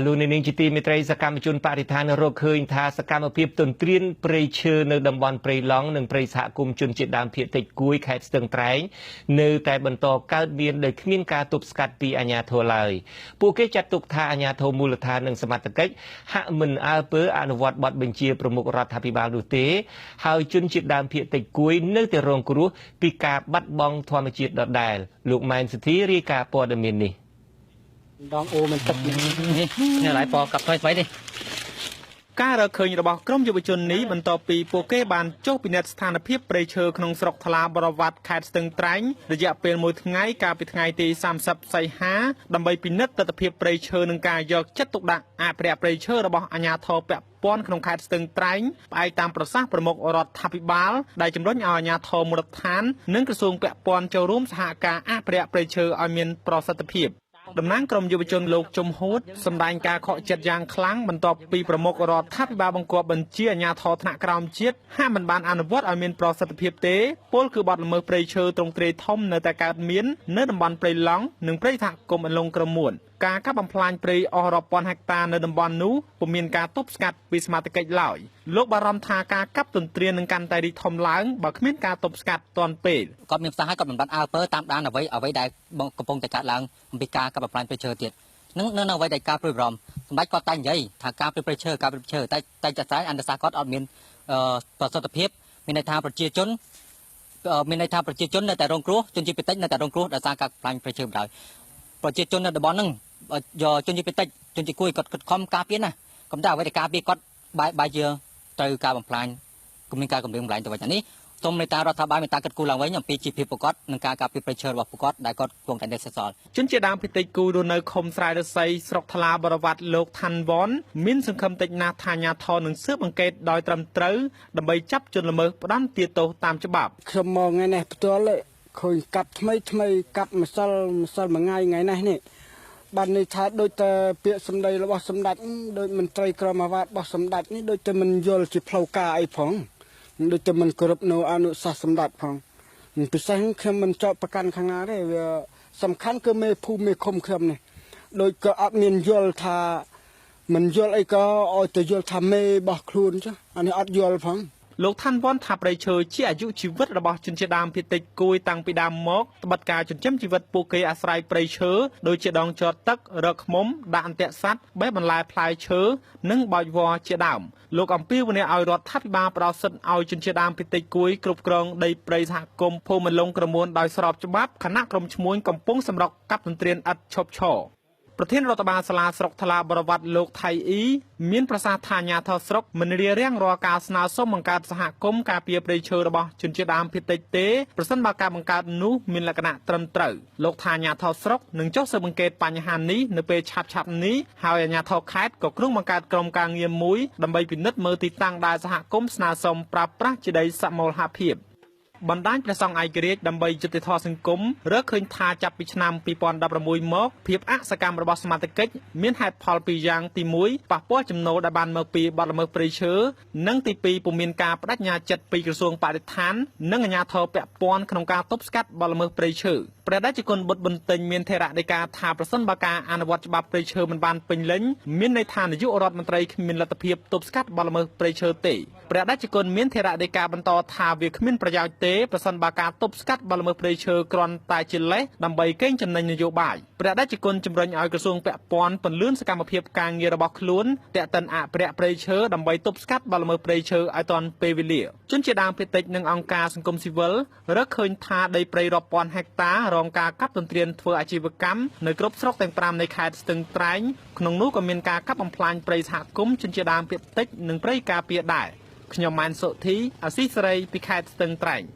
លោកអ្នកនាងជាទីមេត្រីសកម្មជនបរិស្ថានរកឃើញថាសកម្មភាពទន្ទ្រានព្រៃឈើនៅតំបន់ព្រៃឡង់និងព្រៃសហគមន៍ជនជាតិដើមភាគតិចកួយខេត្តស្ទឹងត្រែងនៅតែបន្តកើតមានដោយគ្មានការទប់ស្កាត់ពីអាជ្ញាធរឡើយ។ ពួកគេចាត់ទុកថាអាជ្ញាធរមូលដ្ឋាននិងសមត្ថកិច្ចហាក់មិនអើពើអនុវត្តបទបញ្ជាប្រមុខរដ្ឋាភិបាលនោះទេ ហើយជនជាតិដើមភាគតិចកួយនៅតែរងគ្រោះពីការបាត់បង់ធម្មជាតិដដែល។ លោកម៉ែនសុធីរាយការណ៍ព័ត៌មាននេះ។ ដងអូមិនទឹកនេះនេះឡើយពកាប់ថ្មីថ្មីនេះ ការរកឃើញរបស់ក្រុមយុវជននេះ បន្ទាប់ពីពួកគេបានចុះពិនិត្យស្ថានភាពព្រៃឈើក្នុងស្រុកថ្លាបរវត្ត ខេត្តស្ទឹងត្រែង រយៈពេលមួយថ្ងៃ កាលពីថ្ងៃទី30សីហា ដើម្បីពិនិត្យទិដ្ឋភាពព្រៃឈើនិងការយកចិត្តទុកដាក់អភិរក្សព្រៃឈើរបស់អាជ្ញាធរពាក់ព័ន្ធក្នុងខេត្តស្ទឹងត្រែង ផ្អែកតាមប្រសាសន៍ប្រមុខរដ្ឋាភិបាល ដែលជំរុញឲ្យអាជ្ញាធរមូលដ្ឋាននិងក្រសួងពាក់ព័ន្ធចូលរួមសហការអភិរក្សព្រៃឈើឲ្យមានប្រសិទ្ធភាព។ តំណាងក្រុមយុវជនលោកជំហួតសម្ដែងការខកចិត្តយ៉ាងខ្លាំង បន្ទាប់ពីប្រមុខរដ្ឋាភិបាលបង្គាប់បញ្ជាអាជ្ញាធរថ្នាក់ក្រោមជាតិ ហាក់មិនបានអនុវត្តឲ្យមានប្រសិទ្ធភាពទេ ពលគឺបទល្មើសព្រៃឈើទ្រង់ទ្រាយធំនៅតែកើតមាននៅតំបន់ព្រៃឡង់និងព្រៃសហគមន៍អន្លង់ក្រមួន។ ការកាប់បំផ្លាញព្រៃអស់រាប់ពាន់ហិកតានៅតំបន់នោះ ពុំមានការទប់ស្កាត់ពីសមត្ថកិច្ចឡើយ។ លោកបារម្ភថាការកាប់ទន្ទ្រាននឹងកាន់តែរីកធំឡើង បើគ្មានការទប់ស្កាត់ទាន់ពេល។ គាត់មានផ្សារឲ្យគាត់មិនបានអើពើតាមដានអ្វីអ្វីដែលកំពុងតែកើតឡើងអំពីការកាប់បំផ្លាញព្រៃឈើទៀតនឹងនៅអ្វីដែលការព្រួយបារម្ភ សម្ដេចគាត់តែនិយាយថាការព្រៃឈើការព្រៃឈើ តែតែចាត់ចែងអន្តសាសគាត់អត់មានប្រសិទ្ធភាព មានន័យថាប្រជាជនមានន័យថាប្រជាជននៅតែរងគ្រោះ ជនជាតិភាគតិចនៅតែរងគ្រោះដោយសារការផ្លាញ់ព្រៃឈើបណ្ដោយ ប្រជាជននៅតំបន់ហ្នឹង យកជនជាតិភាគតិចជនជាតិគួយគាត់គិតខំការពារណា ក៏តែអ្វីដែលការពារគាត់បែរជាត្រូវការបំផ្លាញ គំមានការគម្រាមបំផ្លាញទៅវិញ។ នេះសូមមេត្តារដ្ឋាភិបាលមេត្តាគិតគូរឡើងវិញអំពីជីវភាពពួកគាត់និងការការពារព្រៃឈើរបស់ពួកគាត់ដែលគាត់កំពុងតែនៅសេសសល់។ ជនជាដើមភាគតិចគូរស់នៅឃុំស្រែរស័យ ស្រុកថ្លាបរវត្ត លោកឋានវ៉ន មានសង្ឃឹមតិចណាស់ថាអាញាធរនឹងស៊ើបអង្កេតដោយត្រឹមត្រូវ ដើម្បីចាប់ជនល្មើសផ្ដន្ទាទោសតាមច្បាប់។ ខ្ញុំមកថ្ងៃនេះផ្ទាល់ឃើញកាប់ថ្មីថ្មី កាប់ម្សិលម្សិលមួយថ្ងៃ ថ្ងៃនេះនេះបានន័យថាដូចតែពាក្យសម្ដីរបស់សម្ដេច ដូចមន្ត្រីក្រមអាវ៉ាតរបស់សម្ដេចនេះ ដូចតែមិនយល់ជាផ្លូវការអីផង ដូចតែមិនគោរពនៅអនុសាសន៍សម្ដេចផង។ ពិសេសខ្ញុំមិនចោទប្រកាន់ខាងណាទេ វាសំខាន់គឺមេភូមិមេឃុំខ្ញុំនេះ ដូចក៏អត់មានយល់ថាមិនយល់អីក៏ឲ្យទៅយល់ថាមេរបស់ខ្លួនចុះ អានេះអត់យល់ផង។ លោកឋានវ៉នថាព្រៃឈើជាអាយុជីវិតរបស់ជនជាតិដើមភាគតិចគួយតាំងពីដើមមក ត្បិតការចិញ្ចឹមជីវិតពួកគេអាស្រ័យព្រៃឈើ ដូចជាដងចតទឹក រកឃ្មុំ ដាក់អន្ទាក់សត្វ បេះបន្លែផ្លែឈើ និងបោចវល្លិជាដើម។ លោកអំពាវនាវឲ្យរដ្ឋាភិបាលផ្ដល់សិទ្ធិឲ្យជនជាតិដើមភាគតិចគួយគ្រប់គ្រងដីព្រៃសហគមន៍ភូមិលងក្រមួនដោយស្របច្បាប់ ខណៈក្រុមឈ្មួញកំពុងសម្រុកកាប់ទន្ទ្រានឥតឈប់ឈរ។ ប្រធានរដ្ឋបាលសាលាស្រុកថ្លាបរវត្ត លោកថៃអ៊ី មានប្រសាសន៍ថាអាញាធរស្រុកមិនរារាំងរាល់ការស្នើសុំបង្កើតសហគមន៍ការពារព្រៃឈើរបស់ជនជាតិដើមភាគតិចទេ ប្រសិនបើការបង្កើតនោះមានលក្ខណៈត្រឹមត្រូវ។ លោកថាអាញាធរស្រុកនឹងចុះស៊ើបអង្កេតបញ្ហានេះនៅពេលឆាប់ៗនេះ ហើយអាញាធរខេត្តក៏គ្រោងបង្កើតក្រុមការងារមួយដើម្បីពិនិត្យមើលទីតាំងដែលសហគមន៍ស្នើសុំប្រើប្រាស់ជាដីសមូលហភាព។ បណ្ដាញព្រះសង្ឃឯករាជ្យដើម្បីយុត្តិធម៌សង្គមរកឃើញថា ចាប់ពីឆ្នាំ2016មក ភាពអសកម្មរបស់សមត្ថកិច្ចមានហេតុផលពីរយ៉ាង ទី1 ប៉ះពាល់ចំណូលដែលបានមកពីបទល្មើសព្រៃឈើ និងទី2 ពុំមានការបដិញ្ញាចិត្តពីក្រសួងបរិស្ថាននិងអាជ្ញាធរពាក់ព័ន្ធក្នុងការទប់ស្កាត់បទល្មើសព្រៃឈើ។ ព្រះតេជគុណបុត្របន្ទិញមានថេរដីកាថា ប្រសិនបើការអនុវត្តច្បាប់ព្រៃឈើមិនបានពេញលេញ មានន័យថានាយករដ្ឋមន្ត្រីគ្មានលទ្ធភាពទប់ស្កាត់បទល្មើសព្រៃឈើទេ។ ព្រះតេជគុណមានថេរដីកាបន្តថា វាគ្មានប្រយោជន៍ទេ ប្រសិនបើការទប់ស្កាត់បទល្មើសព្រៃឈើគ្រាន់តែជាលេសដើម្បីកេងចំណេញនយោបាយ។ ព្រះតេជគុណជំរុញឲ្យក្រសួងពាក់ព័ន្ធពន្លឿនសកម្មភាពការងាររបស់ខ្លួនទាក់ទិនអភិរក្សព្រៃឈើ ដើម្បីទប់ស្កាត់បទល្មើសព្រៃឈើឲ្យទាន់ពេលវេលា។ ជនជាដើមភាគតិចនិងអង្គការសង្គមស៊ីវិលរកឃើញថា ដីព្រៃរាប់ពាន់ហិកតារងការកាប់ទន្ទ្រានធ្វើអាជីវកម្មនៅគ្រប់ស្រុកទាំង5នៃខេត្តស្ទឹងត្រែង ក្នុងនោះក៏មានការកាប់បំផ្លាញព្រៃសហគមន៍ជនជាដើមភាគតិចនិងព្រៃការពារដែរ។ ខ្ញុំម៉ែនសុធី អាស៊ីសេរីពីខេត្តស្ទឹងត្រែង។